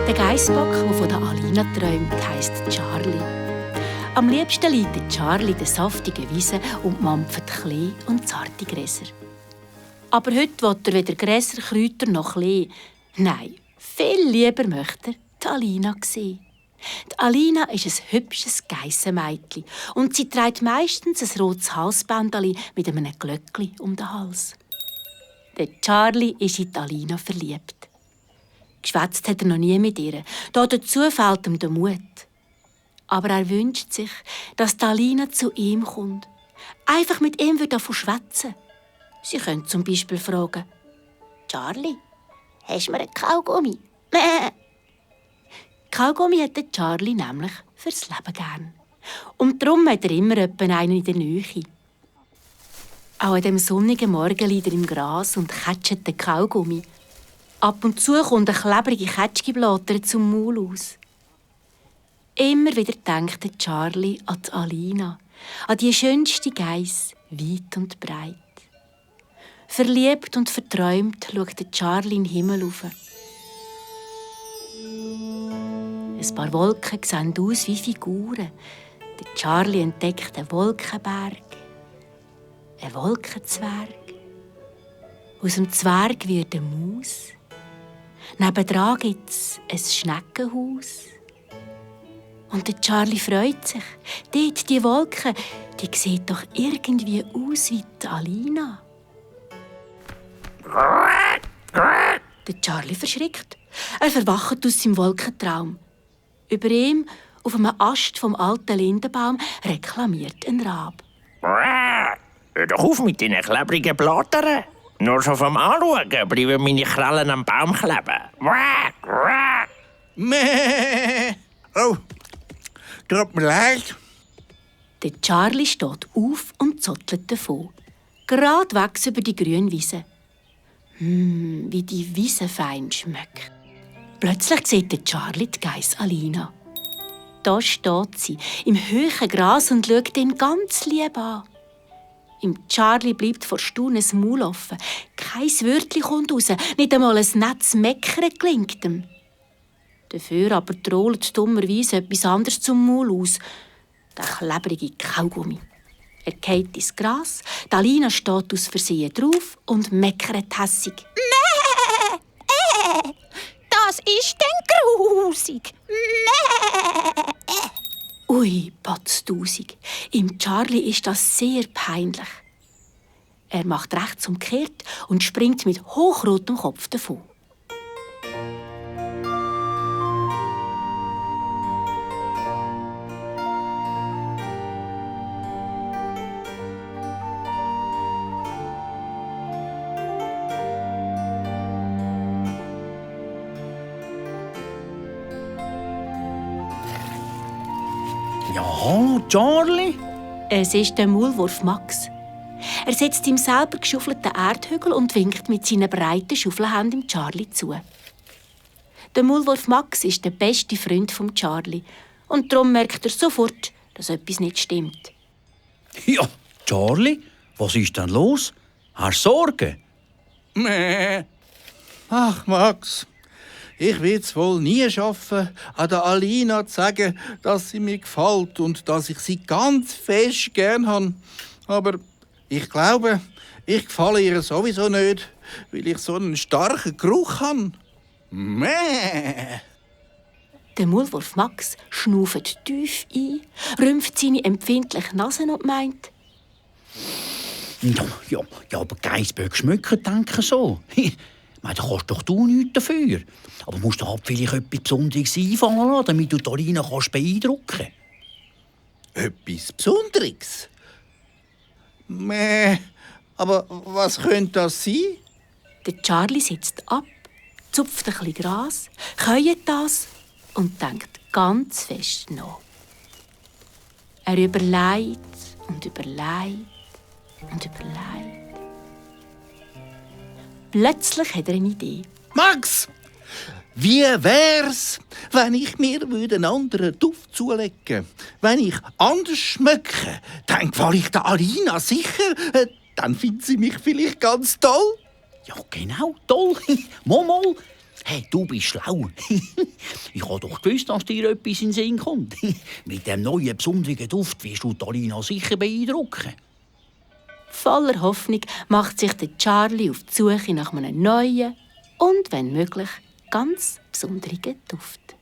Der Geissbock, der von der Alina träumt, heisst Charlie. Am liebsten liegt der Charlie in der saftigen Wiese und mampft Klee und zarte Gräser. Aber heute will er weder Gräser, Kräuter noch Klee. Nein, viel lieber möchte er die Alina sehen. Die Alina ist ein hübsches Geissenmädchen und sie trägt meistens ein rotes Halsbändchen mit einem Glöckli um den Hals. Der Charlie ist in die Alina verliebt. Geschwätzt hat er noch nie mit ihr. Dazu fehlt ihm der Mut. Aber er wünscht sich, dass die Alina zu ihm kommt. Einfach mit ihm davon schwätzen. Sie können zum Beispiel fragen: «Charlie, hast du mir einen Kaugummi?» Kaugummi hat der Charlie nämlich fürs Leben gern. Und darum hat er immer einen in der Nähe. Auch an diesem sonnigen Morgen liegt er im Gras und kätscht den Kaugummi. Ab und zu kommt eine klebrige Kätschgeblätter zum Maul aus. Immer wieder denkt der Charlie an die Alina, an die schönste Geiss, weit und breit. Verliebt und verträumt schaut der Charlie in den Himmel rauf. Ein paar Wolken sehen aus wie Figuren. Der Charlie entdeckt einen Wolkenberg, einen Wolkenzwerg. Aus dem Zwerg wird eine Maus. Nebendran gibt es ein Schneckenhaus. Und der Charlie freut sich. Dort, die Wolke, die sieht doch irgendwie aus wie die Alina. Der Charlie verschrickt. Er verwacht aus seinem Wolkentraum. Über ihm, auf einem Ast vom alten Lindenbaum, reklamiert ein Rab. Hör doch auf mit deinen klebrigen Blättern. Nur schon vom Anschauen bleiben meine Krallen am Baum kleben. Mäh! Oh, tut mir leid. Der Charlie steht auf und zottelt davon. Gradwegs über die grüne Wiese. Wie die Wiese fein schmeckt. Plötzlich sieht der Charlie die Geiss Alina. Da steht sie, im hohen Gras und schaut ihn ganz lieb an. Im Charlie bleibt vor Staunen das Maul offen. Kein Wörtchen kommt raus, nicht einmal ein nettes Meckern gelingt ihm. Dafür aber trollt dummerweise etwas anderes zum Maul aus. Der klebrige Kaugummi. Er geht ins Gras, die Alina steht aus Versehen drauf und meckert hässig. Das ist denn grusig. Ui, Potztausig. Im Charlie ist das sehr peinlich. Er macht rechts umkehrt und springt mit hochrotem Kopf davon. Ja, Charlie? Es ist der Maulwurf Max. Er setzt im selber geschaufelten Erdhügel und winkt mit seinen breiten Schaufelhänden Charlie zu. Der Maulwurf Max ist der beste Freund von Charlie. Und darum merkt er sofort, dass etwas nicht stimmt. Ja, Charlie, was ist denn los? Hast du Sorgen? Mäh. Ach, Max, ich will es wohl nie schaffen, an der Alina zu sagen, dass sie mir gefällt und dass ich sie ganz fest gern habe. Aber ich glaube, ich gefalle ihr sowieso nicht, weil ich so einen starken Geruch habe. Mäh. Der Maulwurf Max schnauft tief ein, rümpft seine empfindliche Nase und meint: Ja, aber Geissböcke schmücken, denken so. Da kannst doch du nichts dafür. Aber musst doch vielleicht etwas Besonderes einfallen lassen, damit du die Alina beeindrucken kannst. Etwas Besonderes? Mäh. Aber was könnte das sein? Der Charlie sitzt ab, zupft ein bisschen Gras, käut das und denkt ganz fest nach. Er überlegt und überlegt und überlegt. Plötzlich hat er eine Idee. Max, wie wär's, wenn ich mir einen anderen Duft zulegen? Wenn ich anders schmecke, dann gefalle ich der Alina sicher. Dann findet sie mich vielleicht ganz toll. Ja, genau, toll. Mal. Hey, du bist schlau. Ich habe doch gewusst, dass dir etwas in den Sinn kommt. Mit dem neuen, besonderen Duft wirst du Alina sicher beeindrucken. Voller Hoffnung macht sich der Charlie auf die Suche nach einem neuen und, wenn möglich, ganz besonderen Duft.